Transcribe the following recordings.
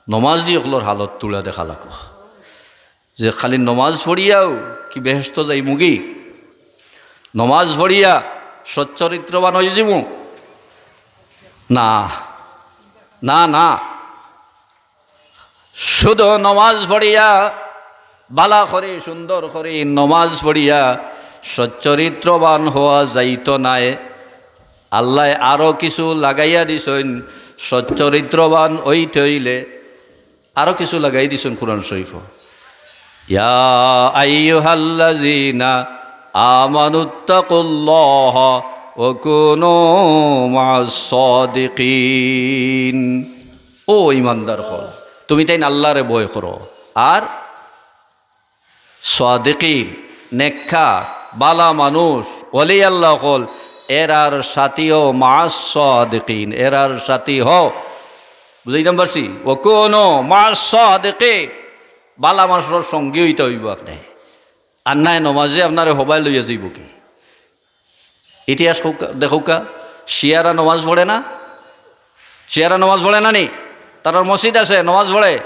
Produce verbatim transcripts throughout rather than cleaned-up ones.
নমাজি অকলর হালত তুলা দেখা লাগবো। যে খালি নমাজ পড়িয়াউ কি বেহেস্তো যাইমুগি? নমাজ পড়িয়া সচ্চরিত্রবান অইযিমু? না, না, না। শুধু নমাজ পড়িয়া, বালা করি, সুন্দর করি নমাজ পড়িয়া সচ্চরিত্রবান হওয়া যাইতো নায়। আল্লায় আরো কিছু লাগাইয়া দিছইন। সচ্চরিত্রবান অইতে অইলে আরো কিছু লাগাই দিছইন কোরআন শরীফো। ইয়া আইয়ুহাল্লাযীনা আমানুত্তাকুল্লাহা ওয়া কুনু মা'আস সাদিকিন। ও ইমানদার অকল, তুমি তাইন আল্লারে ভয় করো। আর সাদিকিন, নেককার, বালা মানুষ, ওলি আল্লাহ অকল, এরার সাথী হও, মা'আস সাদিকিন, এরার সাথী হও। বুঝাইতাম পারছি? ওয়া কুনু মা'আস সাদিকিন, বালা মানুষর সঙ্গী অইতা অইবো আপনে। আর নায় নমাজে আপনারে হবায় লইয়া যাইবোগি? ইতিহাস কউক্কা, দেখউক্কা, শিয়ারা নমাজ পড়ে না? শিয়ারা নমাজ পড়ে না নি? তারার মসজিদ আছে, নমাজ পড়ে।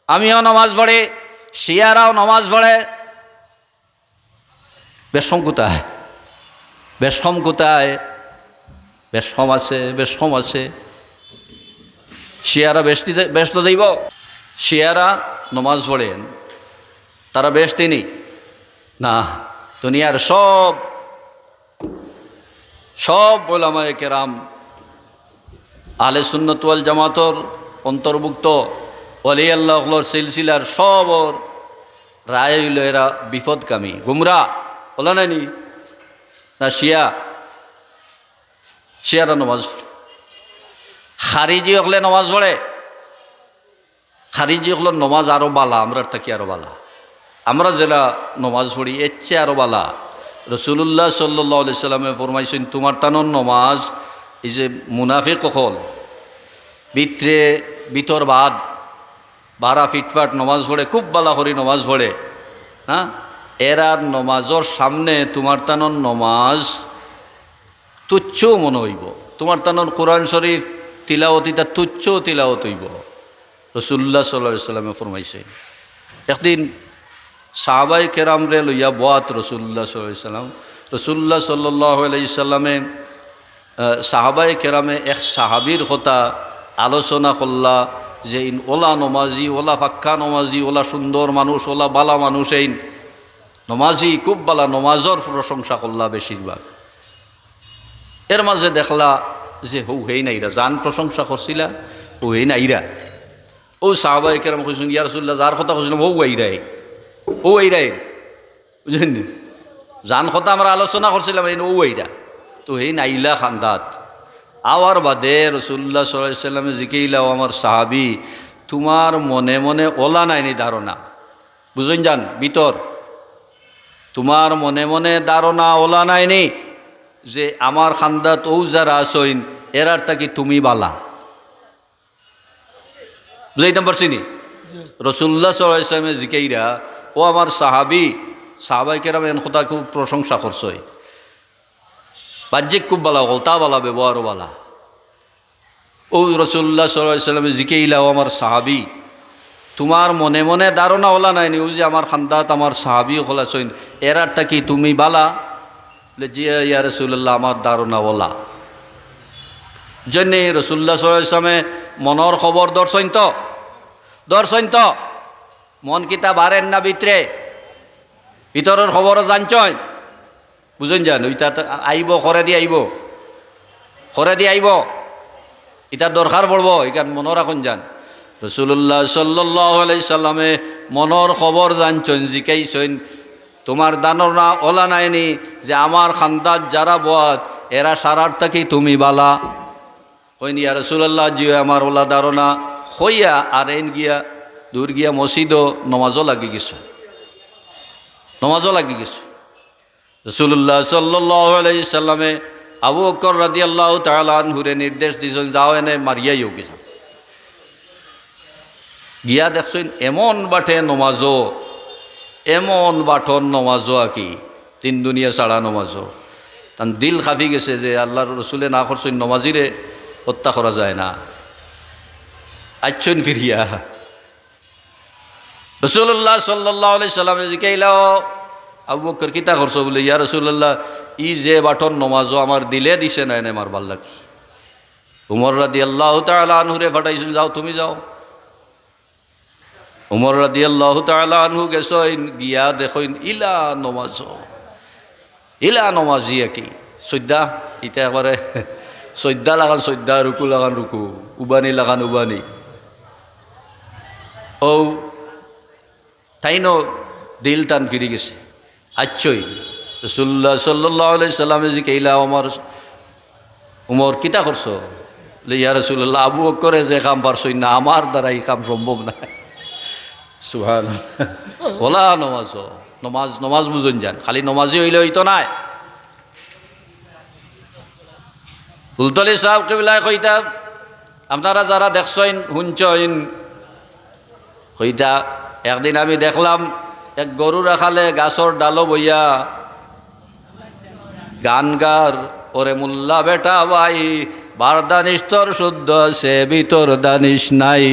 আমিও নমাজ পড়ি, শিয়ারাও নমাজ পড়ে। বেশ কম কোথায়? বেশ কম কোথায়? বেশ কম আছে, বেশ কম আছে। শিয়ারা বেহেস্তি যা-, বেহেস্তো যাইবো? শিয়ারা নমাজ পড়ে, তারা বেহেস্তি নি? না। দুনিয়ার সব, সব ওলামায়ে কেরাম আহলে সুন্নত ওয়াল জামাতর অন্তর্ভুক্ত ওলি আল্লাহ অকলর সিলসিলার সবর রায় অইলো এরা বিপদগামী, গুমরা। ওলা নায় নি? না শিয়া? শিয়ারা নমাজ পড়ে। খারিজি অকলে নমাজ পড়ে। খারিজি অকলর নমাজ আরো বালা, আমরার থাকি আরো বালা। আমরা যেলা নমাজ পড়ি, এর চেয়ে আরো বালা। রাসূলুল্লাহ সাল্লাল্লাহু আলাইহি সাল্লামে ফরমাইছইন, তুমার তানর নমাজ, এই যে মুনাফিক অকল, ভিতরে, ভিতর বাদ, বারা ফিটফাট নমাজ পড়ে, খুব বালা করি নমাজ পড়ে, হ্যাঁ, এরার নমাজর সামনে তুমার তানর নমাজ তুচ্ছ মনে অইবো। তুমার তানর কোরআন শরীফ তিলাওত ইতা তুচ্ছ তিলাওত অইবো। রাসূলুল্লাহ সাল্লাল্লাহু আলাইহি সাল্লামে ফরমাইছইন। একদিন সাহাবায়ে কেরামরে লইয়া বওয়াত রাসূলুল্লাহ সাল্লাল্লাহু আলাইহি সাল্লাম। রাসূলুল্লাহ সাল্লাল্লাহু আলাইহি সাল্লামে, আহ, সাহাবায়ে কেরামে এক সাহাবীর কথা আলোচনা করলা যে ইন ওলা নমাজি, ওলা পাক্কা নমাজি, ওলা সুন্দর মানুষ, ওলা বালা মানুষ, এইন নমাজি, খুব বালা, নমাজর প্রশংসা করলা বেশিরভাগ। এর মাঝে দেখলা যে হউ হেইন আইরা, যান প্রশংসা করছিলা, হউ হেইন আইরা। অউ সাহাবায়ে কেরাম কইছইন, "ইয়া রাসূলুল্লাহ, যার কথা কইছিলাম, হউ আইরা, হউ আইরা।" বুঝছইন নি? যান কথা আমরা আলোচনা করছিলাম, এইন হউ আইরা। তো হেইন আইলা খান্দাত। আওয়ার বাদে রাসূলুল্লাহ সাল্লাল্লাহু আলাইহি সাল্লামে জিকাইলা, "ও আমার সাহাবী, তুমার মনে মনে ওলা নায় নি ধারণা?" বুঝছইন যান, ভিতর। তুমার মনে মনে ধারণা ওলা নায় নি যে আমার খান্দাত অউ যারা আছইন, এরার থাকি তুমি বালা? বুঝাইতাম পারছি নি? রাসূলুল্লাহ সাল্লাল্লাহু আলাইহি সাল্লামে জিকাইরা, "ও আমার সাহাবী", সাহাবায়ে কেরাম এন কথা খুব প্রশংসা করছইন, বাহ্যিক খুব বালা, হকলতা বালা, ব্যবহারও বালা। অউ রাসূলুল্লাহ সাল্লাল্লাহু আলাইহি সাল্লামে জিকাইলা, "ও আমার সাহাবী, তুমার মনে মনে ধারণা ওলা নায় নি, অউ যে আমার খান্দাত আমার সাহাবী অকল আছইন, এরার থাকি তুমি বালা?" বলে, "জি ইয়া রাসূলুল্লাহ, আমার ধারণা ওলা।" জন্যে রাসূলুল্লাহ সাল্লাল্লাহু আলাইহি সাল্লামে মনর খবর ধরছইন তো, ধরছইন তো, মন কিতা বারের না ভিতরে, ভিতরর খবরও জানছইন। বুঝছইন যান, ইতা তো আইবো, খরেদি আইবো, খরেদি আইবো, ইতা দরকার পড়বো, ইখান মনো রাখইন যান। রাসূলুল্লাহ সাল্লাল্লাহু আলাইহি সাল্লামে মনর খবর জানছইন, জিকাইছইন, "তুমার ধারণা ওলা নায় নি যে আমার খান্দাত যারা বওয়াত, এরা সারার থাকি তুমি বালা?" কইন, "ইয়া রাসূলুল্লাহ, জি অয়, আমার ওলা ধারণা।" কইয়া আর এইন গিয়া, দূর গিয়া মসজিদো নমাজও লাগি গেছইন, নমাজও লাগি গেছইন। রাসূলুল্লাহ সাল্লাল্লাহু আলাইহি সাল্লামে আবু বকর রাদিয়াল্লাহু তাআলা আনহুরে নির্দেশ দিছইন, "যাও, এনে মারিয়া আইও গি যাও।" গিয়া দেখছইন এমন বাটে নমাজও, এমন বাটর নমাজও আকি, দিন দুনিয়া ছাড়া নমাজও। তান দিল কাঁপি গেছে যে আল্লাহর রসুলে না করছইন, নমাজিরে হত্যা করা যায় না। আইচ্ছইন ফিরিয়া। রাসূলুল্লাহ সাল্লাল্লাহু আলাইহি সাল্লামে জিকাইলা, "ও আবু বকর, কিতা করছো?" বুলে, "ইয়া রাসূলুল্লাহ, ই যে বাটর নমাজো আমার দিলে দিছে না, এনে মারবার লাগি।" উমর রাদিয়াল্লাহু তাআলা আনহুরে পাঠাইছইন, "যাও, তুমি যাও।" উমর রাদিয়াল্লাহু তাআলা আনহু গেছইন, গিয়া দেখইন ইলা নমাজো, ইলা নমাজি আর কি। সইজদা, ইটা একবারে সইজদা লাখান সইজদা, রুকু লাখান রুকু, উবানি লাখান উবানি। ও তাইনও দিল তান ফিরি গেছে। আইচ্ছইন, রাসূলুল্লাহ সাল্লাল্লাহু আলাইহি সাল্লামে জিকাইলা, "উমর, উমর, কিতা করছো?" বুলে, "ইয়া রাসূলুল্লাহ, আবু বকরে যে কাম পারছইন না, আমার দ্বারা ই কাম সম্ভব নায়।" সুবহানাল্লাহ। অলা নমাজ, নমাজ, নমাজ বুঝইন যান, খালি নমাজি অইলে অইতো নায়। ফুলতলি সাহেব কিবলায় কইতা, আপনারা যারা দেখছইন, হুনছইন, কইতা, একদিন আমি দেখলাম এক গরু রাখালে গাছর ডালো বইয়া গান গার, "ওরে মোল্লা বেটা ভাই, বার দানিশ তোর শুদ্ধ আছে, ভিতর দানিশ নাই।"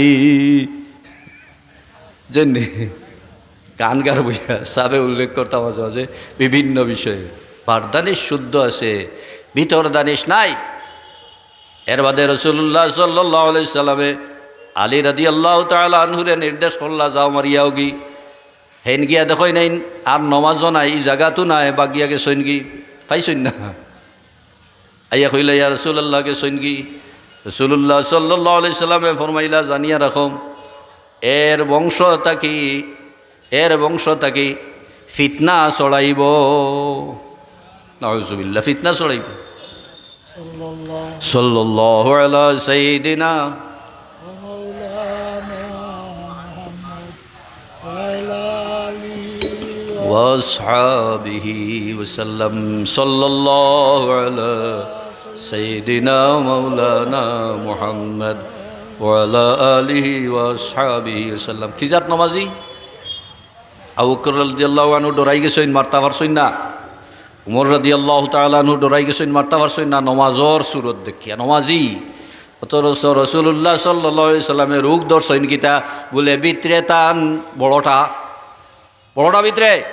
জানি গান গার বইয়া সাবে উল্লেখ করতা মাঝে মাঝে বিভিন্ন বিষয়ে, "বার দানিশ শুদ্ধ আছে, ভিতর দানিশ নাই।" এর বাদে রাসূলুল্লাহ সাল্লাল্লাহু আলাইহি সাল্লামে আলী রাদিয়াল্লাহু তাআলা আনহুরে নির্দেশ করলা, "যাও মারিয়া অউগি।" হেইন গিয়া দেখইন নাইন আর নমাজও নাই, ই জাগাতও নাই, বাগিয়া গেছইন গি, পাইছইন না। আইয়া কইলা, "ইয়া রাসূলুল্লাহ, গেছইন গি?" রাসূলুল্লাহ সাল্লাল্লাহু আলাইহি সাল্লামে ফরমাইলা, "জানিয়া রাখো, এর বংশ থাকি, এর বংশ থাকি ফিতনা ছড়াইবো।" নাউজুবিল্লাহ, ফিতনা ছড়াইবো। সাল্লাল্লাহু আলা সাইয়্যিদিনা ওয়া আসহাবিহি ওয়া সাল্লাম। সাল্লাল্লাহু আলা সাইয়্যিদিনা মাওলানা মুহাম্মদ ওয়া আলা আলিহি ওয়া আসহাবিহি ওয়া সাল্লাম। কি জাত নমাজি? আবু বকর রাদিয়াল্লাহু আনহু ডরাই গেছইন, মারতা পারছইন না। উমর রাদিয়াল্লাহু তাআলা আনহু ডরাই গেছইন, মারতা পারছইন না। নমাজর সুরত দেখিয়া, নমাজি। অথচ রাসূলুল্লাহ সাল্লাল্লাহু আলাইহি সাল্লামে রোগ ধরছইন কিতা? বুলে, "ভিতরে তান বড়টা, বড়টা ভিতরে।"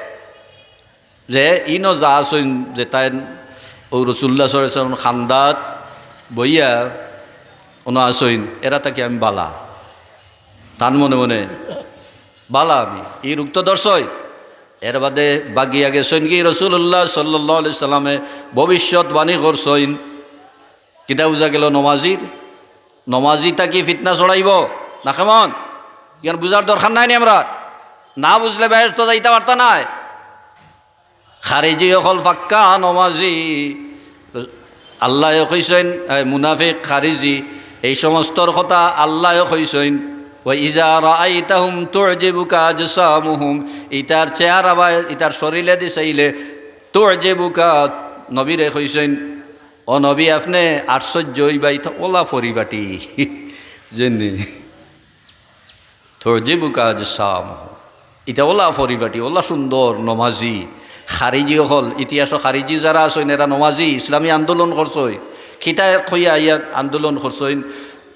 যে ইনো যা আছইন, যে তাইন ও রাসূলুল্লাহ সাল্লাল্লাহু আলাইহি সাল্লাম খান্দাত বইয়া অনো আছইন, এরা থাকি আমি বালা। তান মনে মনে, "বালা আমি, ই রোগ তো ধরছইন।" এর বাদে বাগিয়া গেছইন গি রাসূলুল্লাহ সাল্লাল্লাহু আলাইহি সাল্লামে ভবিষ্যৎবাণী করছইন। কিতা বুঝা গেল? নমাজির, নমাজি থাকি ফিতনা ছড়াইবো না কেমন? ইয়ার বুঝার দরকার নাই নি আমরার? না বুঝলে বেহেশতো যাইতা পারতা নায়। খারিজি অকল পাক্কা নমাজি। আল্লায় কইছইন, এ, মুনাফিক, খারিজি, এই সমস্তর কথা আল্লায় কইছইন, "ওয়া ইজা রাআইতাহুম তুজিবুকা আজসামুহুম।" ইতার চেহারা বা ইতার শরীরেদি চাইলে, তুজিবুকা, নবীরে কইছইন, "ও নবী, আপনে আশ্চর্য অইবা, ইতা অলা পরিপাটি।" জানি। তুজিবুকা আজসামুহুম। ইতা অলা পরিপাটি, অলা সুন্দর, নমাজি। খারিজি অকল, ইতিহাসো খারিজি যারা আছইন, এরা নমাজি, ইসলামী আন্দোলন করছইন। কিতা কইয়া আইয়া আন্দোলন করছইন?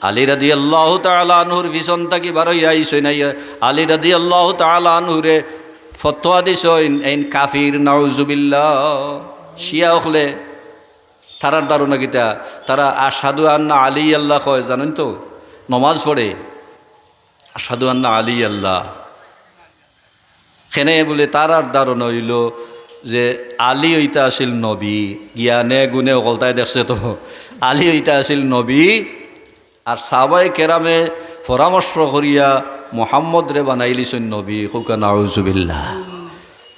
আলী রাদিয়াল্লাহু তাআলা আনহুর পিছন থাকি বারইয়া আইছইন, আইয়া আলী রাদিয়াল্লাহু তাআলা আনহুরে ফতোয়া দিছইন, এইন কাফির, নাউজুবিল্লাহ। শিয়া অকলে, তারার ধারণা কিতা? তারা আশহাদু আন্না আলী আল্লাহ কয়, জানইন তো? নমাজ পড়ে। আশহাদু আন্না আলী আল্লাহ। কেনে বুলে, তারার ধারণা অইলো যে আলী অইতা আছিল নবী, জ্ঞানে গুণে অকলতায় দেখছে তো, আলী অইতা আছিল নবী, আর সাহাবায়ে কেরামে পরামর্শ করিয়া মোহাম্মদরে বানাইলিছইন নবী। কউক্কা নাউজুবিল্লাহ।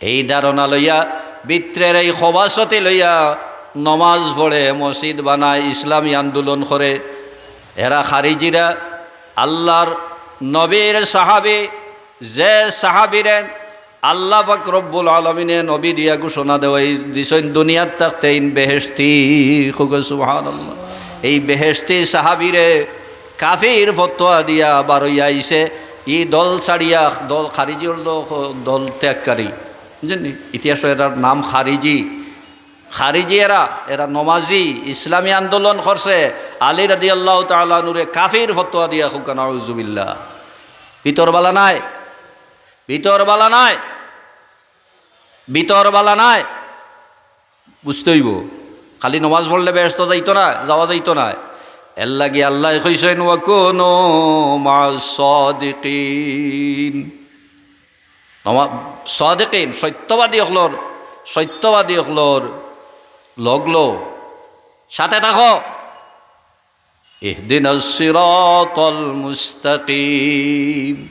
এই ধারণা লইয়া, ভিতরের এই খবাসতি লইয়া নমাজ পড়ে, মসজিদ বানায়, ইসলামী আন্দোলন করে। এরা খারিজিরা আল্লাহর নবীর সাহাবী, যে সাহাবীরে আল্লাহ পাক রব্বুল আলামিনে নবী দিয়া ঘোষণা দেওয়াই দিছইন দুনিয়াত থাকতে এইন বেহেশতি। কউক্কা সুবহানাল্লাহ। এই বেহেশতি সাহাবীরে কাফির ফতোয়া দিয়া বারইয়া আইছে, ই দল ছাড়িয়া দল খারিজি অকল, দল ত্যাগকারী। বুঝছইন নি? ইতিহাসো এরার নাম খারিজি। খারিজি এরা, এরা নমাজি, ইসলামী আন্দোলন করছে, আলী রাদিয়াল্লাহু তাআলা আনহুরে কাফির ফতোয়া দিয়া কউক্কা, নাউজুবিল্লাহ। ভিতর বালা নায়, ভিতর বালা নায়, ভিতর বালা নায়। বুঝতে অইবো, খালি নমাজ পড়লে বেহেস্তো যাইতো নায়, যাওয়া যাইতো নায়। এরলাগি আল্লায় কইছইন, "ওয়াকুনু মা'আস সাদিকিন।" নমা-, সাদিকিন, সত্যবাদী অকলর, সত্যবাদী অকলর লগ লও, সাথে থাকো। ইহদিনাস সিরাতাল মুস্তাকিম।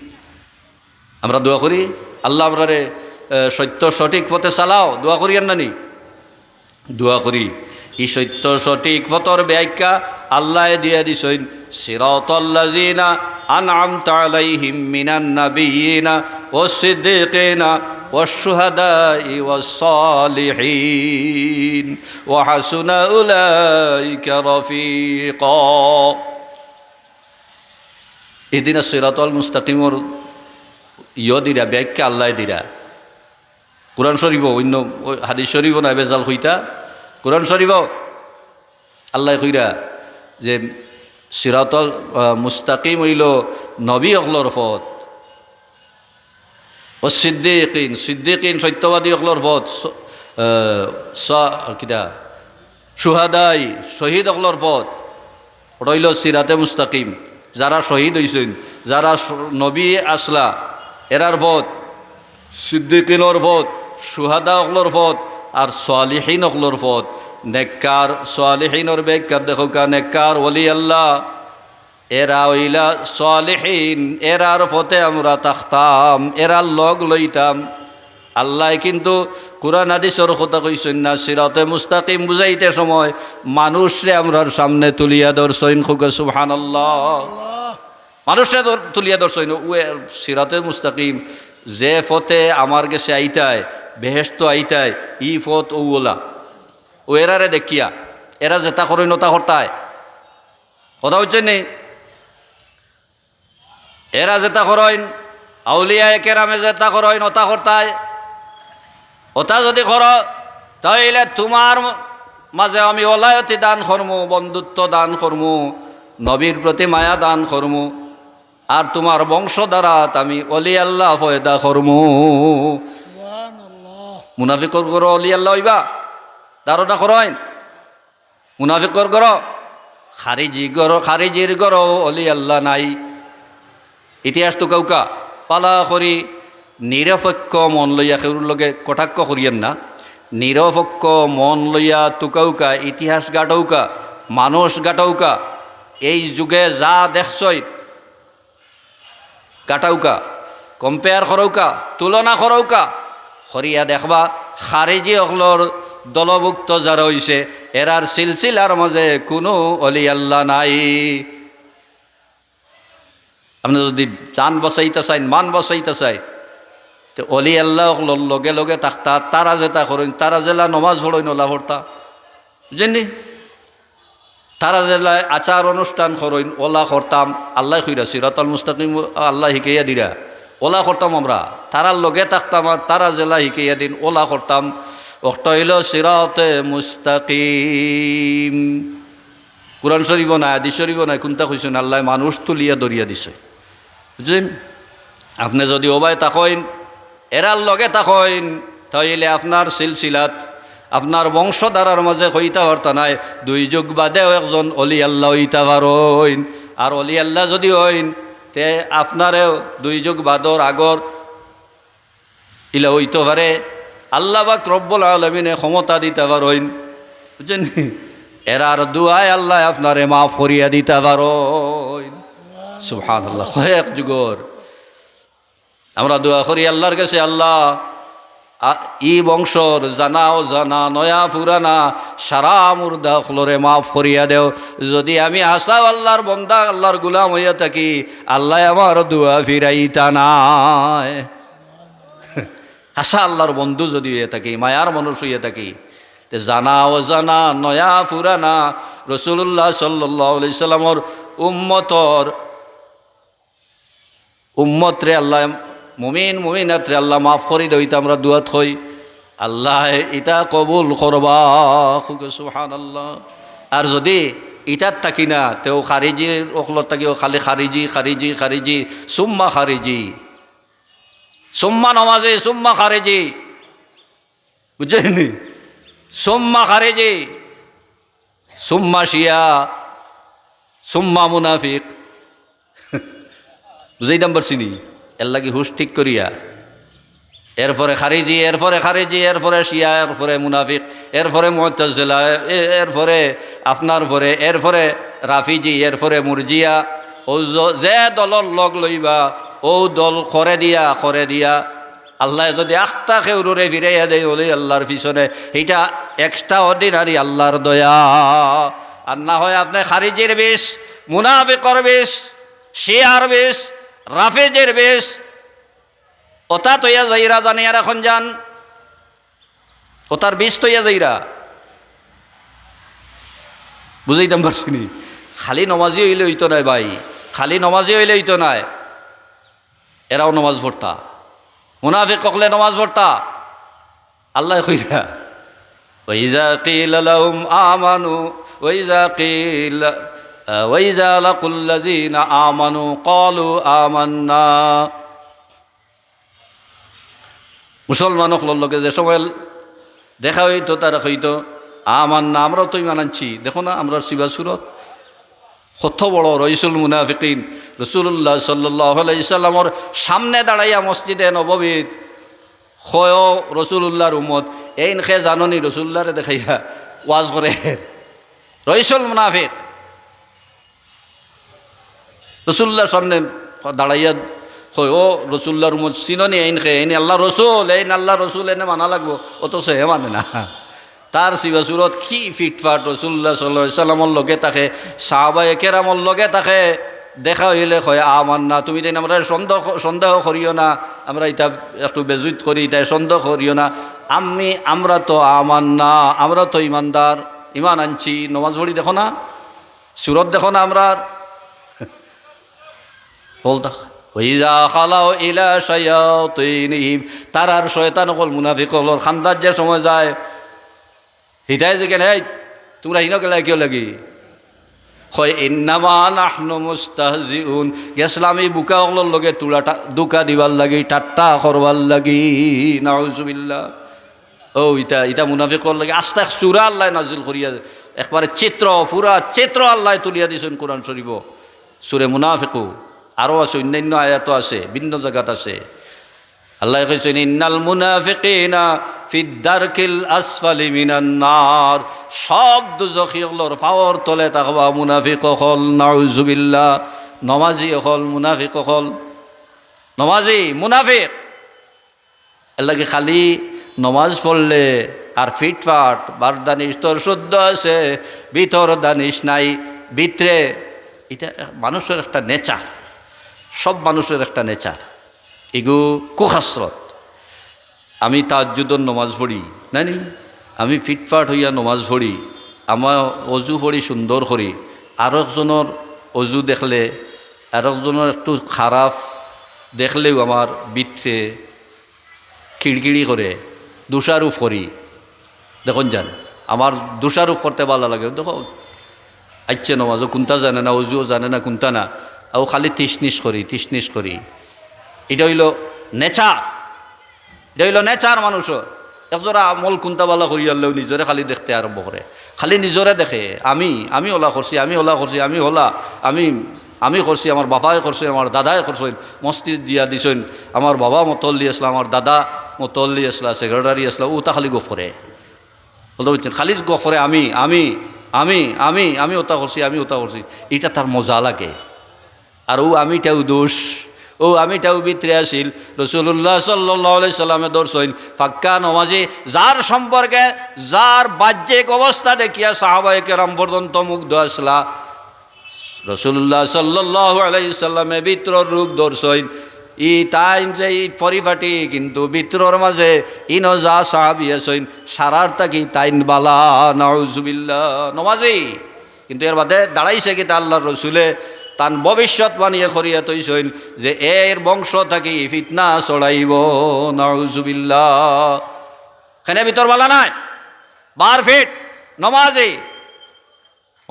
আমরা দোয়া করি, "আল্লাহ, আমরারে, এ, সত্য সঠিক পথে চালাও।" দোয়া করি আর না নি? দোয়া করি। ই সত্য সঠিক পথর ব্যাখ্যা আল্লায় দিয়া দিছইন, "সিরাতাল্লাযিনা আনআমতা আলাইহিম মিনান নাবিয়্যিনা ওয়াস সিদ্দিকিনা ওয়াশ শুহাদাই ওয়াস সালিহিন।" ওয়া হাসুনা উলাইকা রফিকা। ইহদিনাস সিরাতাল মুস্তাকিমর ইয় দিরা, ব্যাখ্যা আল্লায় দিরা। কোরআন শরীফও, অন্য হাদিস শরীফও নায়, ভেজাল কইতা। কোরআন শরীফও আল্লায় কইরা যে সিরাতাল, আহ, মুস্তাকিম অইলো নবী অকলর পথ। ওয়াস সিদ্দিকিন, সিদ্দিকিন সত্যবাদী অকলর পথ, স-, আহ, স-, কিতা? শুহাদাই, শহীদ অকলর পথ। ওটা অইলো সিরাতে মুস্তাকিম। যারা শহীদ অইছইন, যারা স-, নবী আছলা, এরার পথ, সিদ্দিকিনর পথ, শুহাদা অকলর পথ, আর সালিহিন অকলর পথ। নেককার, সালিহিনর ব্যাখ্যা দেখউক্কা, নেককার, ওলি আল্লাহ, এরা অইলা সালিহিন, এরার পথে আমরা থাকতাম, এরার লগ লইতাম। আল্লায় কিন্তু কোরআন হাদিসর কথা কইছইন না, সিরাতে মুস্তাকিম বুঝাইতে সময় মানুষরে আমরার সামনে তুলিয়া ধরছইন। কউক্কা সুবহানাল্লাহ। মানুষরে ধর-, তুলিয়া ধরছইন, ওয়ে সিরাতে মুস্তাকিম, যে পথে আমার গেছে আইতায়, বেহেস্তো আইতায়, ই পথ অউ অলা। ও এরারে দেখিয়া, এরা যেতা করইন অতা করতায়। কথা বুঝছইন নি? এরা যেতা করইন, আউলিয়ায়ে কেরামে যেতা করইন, অতা করতায়। অতা যুদি করো, তাইলে তুমার মাঝে আমি ওলায়তি দান করমু, বন্ধুত্ব দান করমু, নবীর প্রতি মায়া দান করমু, আর তুমার বংশধারাত আমি অলি আল্লাহ পয়দা করমু। মুনাফিকর ঘরো অলি আল্লাহ অইবা? ধারণা করইন। মুনাফিকর ঘরো, খারিজি ঘরো, খারিজির ঘরো অলি আল্লাহ নাই। ইতিহাস তুকাউক্কা, ভালা করি নিরপেক্ষ মন লইয়া কেউর লগে কটাক্ষ করিয়েন না। নিরপেক্ষ মন লইয়া তুকাউক্কা, ইতিহাস গাটাউক্কা, মানুষ গাটাউক্কা। এই যুগে যা দেখছইন, গাটাউক্কা, compare করউক্কা, তুলনা করউক্কা, করিয়া দেখবা, খারিজি অকলর দলভুক্ত যারা অইছে, এরার সিলসিলার মাঝে কুনু অলি আল্লাহ নাই। আপনে যুদি জান বাচাইতা চাইন, মান বাচাইতা চাইন, তে অলি আল্লাহ অকলর লগে লগে থাকতা, তারা যেতা করইন, তারা যেলা নমাজ পড়ইন, অলা পড়তা। বুঝছইন নি? তারা যেলা আচার অনুষ্ঠান করইন, অলা করতাম। আল্লায় কইরা, সিরাতাল মুস্তাকিম আল্লায় হিকাইয়া দিরা, অলা করতাম আমরা। তারার লগে থাকতাম আর তারা যেলা হিকাইয়া দিন, অলা করতাম। অকটা অইলো সিরাতে মুস্তাকিম। কোরআন শরীফও নায়, হাদিস শরীফও নায়, কুনটা কইছইন? আল্লায় মানুষ তুলিয়া ধরিয়া দিছে। বুঝছইন? আপনে যুদি অবায় থাকইন, এরার লগে থাকইন, তাইলে আপনার সিলসিলাত, আপনার বংশধারার মাঝে কইতা পারতা নায়, দুই যুগ বাদেও একজন অলি আল্লাহ অইতা পারইন। আর অলি আল্লাহ যুদি অইন, তে আপনারেও দুই যুগ বাদর আগর ইলা অইতো পারে, আল্লাহ পাক রব্বুল আলামিনে ক্ষমতা দিতা পারইন। বুঝছইন নি? এরার দোয়ায় আল্লায় আপনারে মাফ করিয়া দিতা পারইন। সুবহানাল্লাহ। কয়েক যুগর আমরা দোয়া করি আল্লাহর কাছে, "আল্লাহ, আ-, ই বংশর জানা অজানা, নয়া পুরানা, সারা মুর্দা অকলরে মাফ করিয়া দেও। যুদি আমি হাছা আল্লাহর বন্দা, আল্লাহর গুলাম অইয়া থাকি, আল্লায় আমার দোয়া ফিরাইতা নায়।" হাছা আল্লাহর বন্ধু যুদি অইয়া থাকি, মায়ার মানুষ অইয়া থাকি, তে জানা অজানা, নয়া পুরানা, রাসূলুল্লাহ সাল্লাল্লাহু আলাইহি সাল্লামর উম্মতর উম্মতরে আল্লায়, মুমিন মুমিনাতরে আল্লায় মাফ করি দেও, ইতা আমরা দোয়াত কই, আল্লায় ইতা কবুল করবা। কউক্কা সুবহানাল্লাহ। আর যুদি ইটার থাকি না, তেউ খারিজি অকলর থাকিও খালি খারিজি, খারিজি, খারিজি, সুম্মা খারিজি, সুম্মা নমাজি, সুম্মা খারিজি। বুঝছইন নি? সুম্মা খারিজি, সুম্মা শিয়া, সুম্মা মুনাফিক। বুঝাইতাম পারছি নি? এরলাগি হুশ ঠিক করিয়া। এরপরে খারিজি, এরপরে খারিজি, এরপরে শিয়া, এরপরে মুনাফিক, এরপরে মুতাজিলা, এ-, এরপরে আপনার পরে, এরপরে রাফিজি, এরপরে মুরজিয়া। অউ য-, যে দলর লগ লইবা, অউ দল করে দিয়া, করে দিয়া। আল্লায় যুদি আখতা কেউররে ফিরাইয়া দেইন অলি আল্লার পিছনে, ইটা extraordinary আল্লার দয়া। আর না হয় আপনে খারিজির বিষ, মুনাফিকর বিষ, শিয়ার বিষ, রাফিজির বিষ, অতা থইয়া যাইরা জানিয়া রাখইন যান, অতার বিষ থইয়া যাইরা। বুঝাইতাম পারছি নি? খালি নমাজি অইলে অইতো নায় ভাই, খালি নমাজি অইলে অইতো নায়। এরাও নমাজ পড়তা, মুনাফিক অকলে নমাজ পড়তা। আল্লায় কইরা, "ওয়াইজা কিলা লাহুম আমানু, ওয়াইজা কিলা, ওয়াইজা লাকুল্লাযিনা আমানু ক্বালু আমান্না।" মুসলমান অকলর লগে যে সময় দেখা অইতো, তারা কইতো, "আমান্না, আমরাও তো ইমান আনছি, দেখো না আমরার সিবা সুরত।" কত বড় রইসুল মুনাফিকিন, রাসুলুল্লাহ সাল্লাল্লাহু আলাইহি সাল্লামর সামনে দাঁড়াইয়া মসজিদে নববীত, কয়, "ও রসুলুল্লাহর উম্মত, এইন কে জানো নি?" রসুলুল্লাহরে দেখাইয়া ওয়াজ করে। রইসুল মুনাফিক রসুলুল্লাহর সামনে দাঁড়াইয়া কয়, "ও রসুলুল্লাহর উম্মত, চিনো নি এইন কে? এইন আল্লাহর রসুল, এইন আল্লাহর রসুল, এইনরে মানা লাগবো।" অথচ হে মানে না। তার সিবা সুরত কি ফিটফাট, রাসুলুল্লাহ সাল্লাল্লাহু আলাইহি সাল্লামর লগে থাকে, সাহাবায়ে কেরামর লগে থাকে, দেখা অইলে কয়, "আমান্না, তুমি তাইন আমরারে সন্দেহ, সন্দেহ করিও না, আমরা ইতা একটু বেইজ্জত করি, ইতা সন্দেহ করিও না, আমি, আমরা তো আমান্না, আমরা তো ইমানদার, ইমান আনছি।" নমাজ পড়ি দেখো না, সুরত দেখো না আমরার। বলতা, "ওয়াইজা খালাউ ইলা শায়াতিনিহিম", তারার শয়তান অকল, মুনাফিক অকলর খান্দাত যে সময় যায়, হিতায় যে কেনে, "এই, তুমরা হিনো গেলায় কিওর লাগি?" কয়, "ইন্নামা নাহনু মুস্তাহজিউন।" গেছলাম ই বুকা অকলর লগে তুলা টা-, ধুকা দিবার লাগি, ঠাট্টা করবার লাগি। নাউজুবিল্লাহ। ও, ইতা, ইতা মুনাফিকর লাগি আস্তা এক সুরা আল্লায় নাজিল করিয়া, একবারে চিত্র, পুরা চিত্র আল্লায় তুলিয়া দিছইন কোরআন শরীফো। সুরে মুনাফিকু, আরো আছে, অন্যান্য আয়াতো আছে, ভিন্ন জাগাত আছে। আল্লায় কইছইন, "ইন্নাল মুনাফিকিনা ফিদ দারকিল আসফালি মিনান নার।" সব দুজখি অকলর পাওর তলে থাকবা মুনাফিক অকল, নাউজুবিল্লাহ। নমাজি অকল, মুনাফিক অকল। নমাজি, মুনাফিক। এরলাগি খালি নমাজ পড়লে আর ফিটফাট, বার দানিশ তোর শুদ্ধ আছে, ভিতর দানিশ নাই, ভিতরে, ইটা মানুষর একটা nature, সব মানুষর একটা nature। ইগু কুখাসলত। আমি তাহাজ্জুদর নমাজ পড়ি, নানি? আমি ফিটফাট অইয়া নমাজ পড়ি, আমার অজু পড়ি সুন্দর করি, আরকজনর অজু দেখলে, আরকজনর একটু খারাপ দেখলেউ আমার ভিতরে কিড়কিড়ি করে, দোষারোপ করি। দেখইন যান, আমার দোষারোপ করতে ভালা লাগে। দেখো, আইছে নমাজও কুন্তা জানে না, অজুও জানে না, কুন্তা না, অউ খালি তিশনিশ করি, তিশনিশ করি। ইটা অইলো nature, ইটা অইলো nature মানুষর। একজরা আমল কুন্তা ভালা করিয়ারলেউ নিজরে খালি দেখতে আরম্ভ করে, খালি নিজরে দেখে, "আমি, আমি অলা করছি, আমি অলা করছি, আমি অলা, আমি, আমি করছি, আমার বাবায় করছে, আমার দাদায় করছইন, মসজিদ দিয়া দিছইন, আমার বাবা মতল্লি আছলা, আমার দাদা মতল্লি আছলা, secretary আছলা", অতা খালি গফ করে। বুঝছইন? খালি গফ করে, "আমি, আমি, আমি, আমি, আমি অতা করছি, আমি অতা করছি।" ইটা তার মজা লাগে। আর অউ আমিটাউ দোষ, অউ আমিটাউ ভিতরে আছিল। রাসুলুল্লাহ সাল্লাল্লাহু আলাইহি সাল্লামে ধরছইন, পাক্কা নমাজি, যার সম্পর্কে, যার বাহ্যিক অবস্থা দেখিয়া সাহাবায়ে কেরাম পর্যন্ত মুগ্ধ আছলা। রাসুলুল্লাহ সাল্লাল্লাহু আলাইহি সাল্লামে ভিতরর রূপ ধরছইন, ই তাইন যে ই পরিপাটি, কিন্তু ভিতরর মাঝে ইনো যা সাহাবি আছইন, সারার থাকি তাইন ভালা, নাউজুবিল্লাহ। নমাজি, কিন্তু এর বাদে দাঁড়াইছে কিতা, আল্লাহর রসুলে তান ভবিষ্যৎবাণী করিয়া থইছইন যে এর বংশ থাকি ফিতনা ছড়াইবো, নাউজুবিল্লাহ। কেনে ভিতর ভালা নায়, বার ফিট, নমাজি।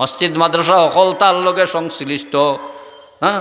মসজিদ মাদ্রাসা হকল তার লগে সংশ্লিষ্ট। হ্যাঁ,